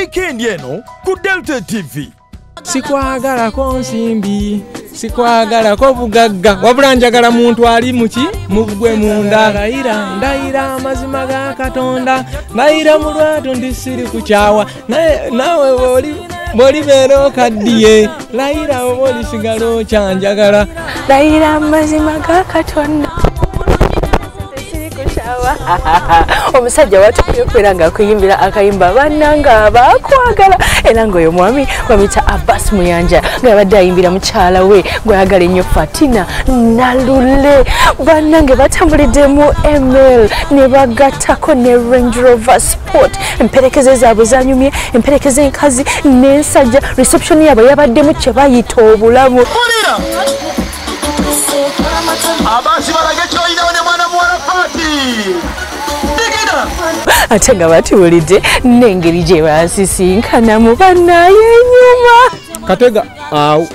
Wiikendi eno ku Delta TV. Sikwagalako nsimbi, sikwagalako bugagga, wabula njagala muntu ali muki mugwe munda. Ndayira, ndayira amazima ga Katonda, ndayira mu lwatu ndi siri kukyawa, naye naawe bw'olibeera okaddiye, layira oba olisigala okyanjagala. Ndayira amazima ga Katonda. Omusajja watuuka okubeera ng'akuyimbira akayimba bannanga abakwagala, era ng'oyo mwami bamuyita Abbas Muyanja ng'abadde ayimbira mukyala we gw'ayagala ennyo Fatina Nalule. Bannange batambulidde mu ML ne bagattako ne Range Rover Sport. Emperekeze zaabwe zanyumye, emperekeze enkazi n'ensajja. Reception yaabwe yabaddemu kye bayita obulamu. Abasi balage ky'olinawo ne mwana muwala Fati. Ate nga batuwulidde n'engeri gye basisinkanamu bannaye ennyuma. Katega awo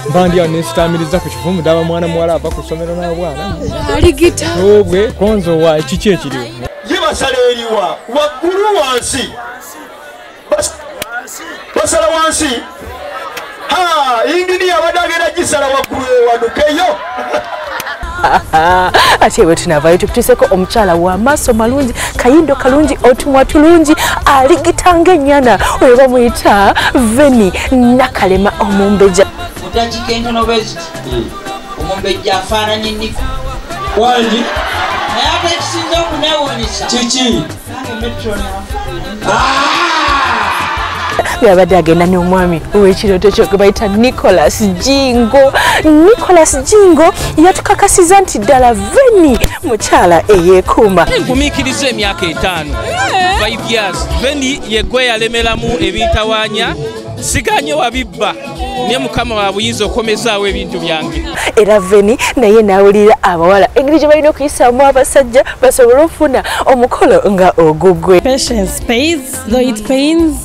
mbandi awo nesitamiriza ku kivumu ddaba mwana muwala ava ku ssomero n'obwana. Aligita. Obwe konzo wa kiki ekiriwo? Ye basala eriwa waggulu wansi. Basala wansi. Ha, ingini abadde agenda gisala waggulu ewadukeyo. Ate bwe tunaavaayo tukutuuseko omukyala w'amaaso malungi, kayindo kalungi, otumwa tulungi, aligita ng'ennyana, oyo bamuyita Veni Nakalema omumbejja. Mutachika entono bwe ziti, omumbejja afaananye nniko. Wangi? Naye ate ekisinza okuneewuunyisa. Kiki? Nange Metro n'afaananye. Yabadde agenda n'omwami ow'ekirooto kyo gwe bayita Nicholas Jingo. Nicholas Jingo yatukakasiza nti ddala Veni mukyala eyeekuuma. Nkumiikiriza emyaka 5, 5 years. Veni ye gwe yalemeramu ebintawaanya, siganye wabibba, ne Mukama wa buyinza okomezaawo ebintu byange. Era Veni naye n'awulira abawala engeri gye balina okuyisaamu abasajja basobole okufuna omukolo nga ogugwe. Patience pays, though it pains,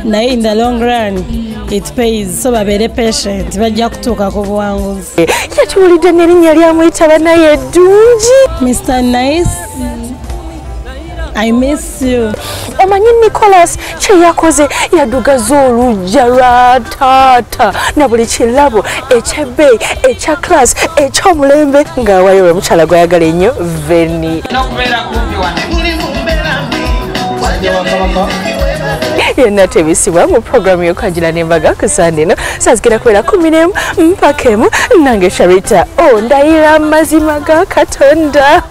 naye in the long run it pays. So babeere patient, bajja kutuuka ku buwanguzi. Yatuwulidde n'erinnya lyamuyita bannaye eddungi. Mr. Nice, I miss you. Omanyi Nicholas kye yakoze, yadugaza oluggya lwa taata na buli kirabo eky'ebbeeyi, ekya class, eky'omulembe ng'awayo we mukyala gw'ayagala ennyo Veni. N'okubeera kumpi wano. Yenna tebisibwa mu programu y'okwanjula n'embaga ku Sande eno saa zigenda kubeera 11 mpaka 1. Nange Sharita, ndayira amazima ga Katonda.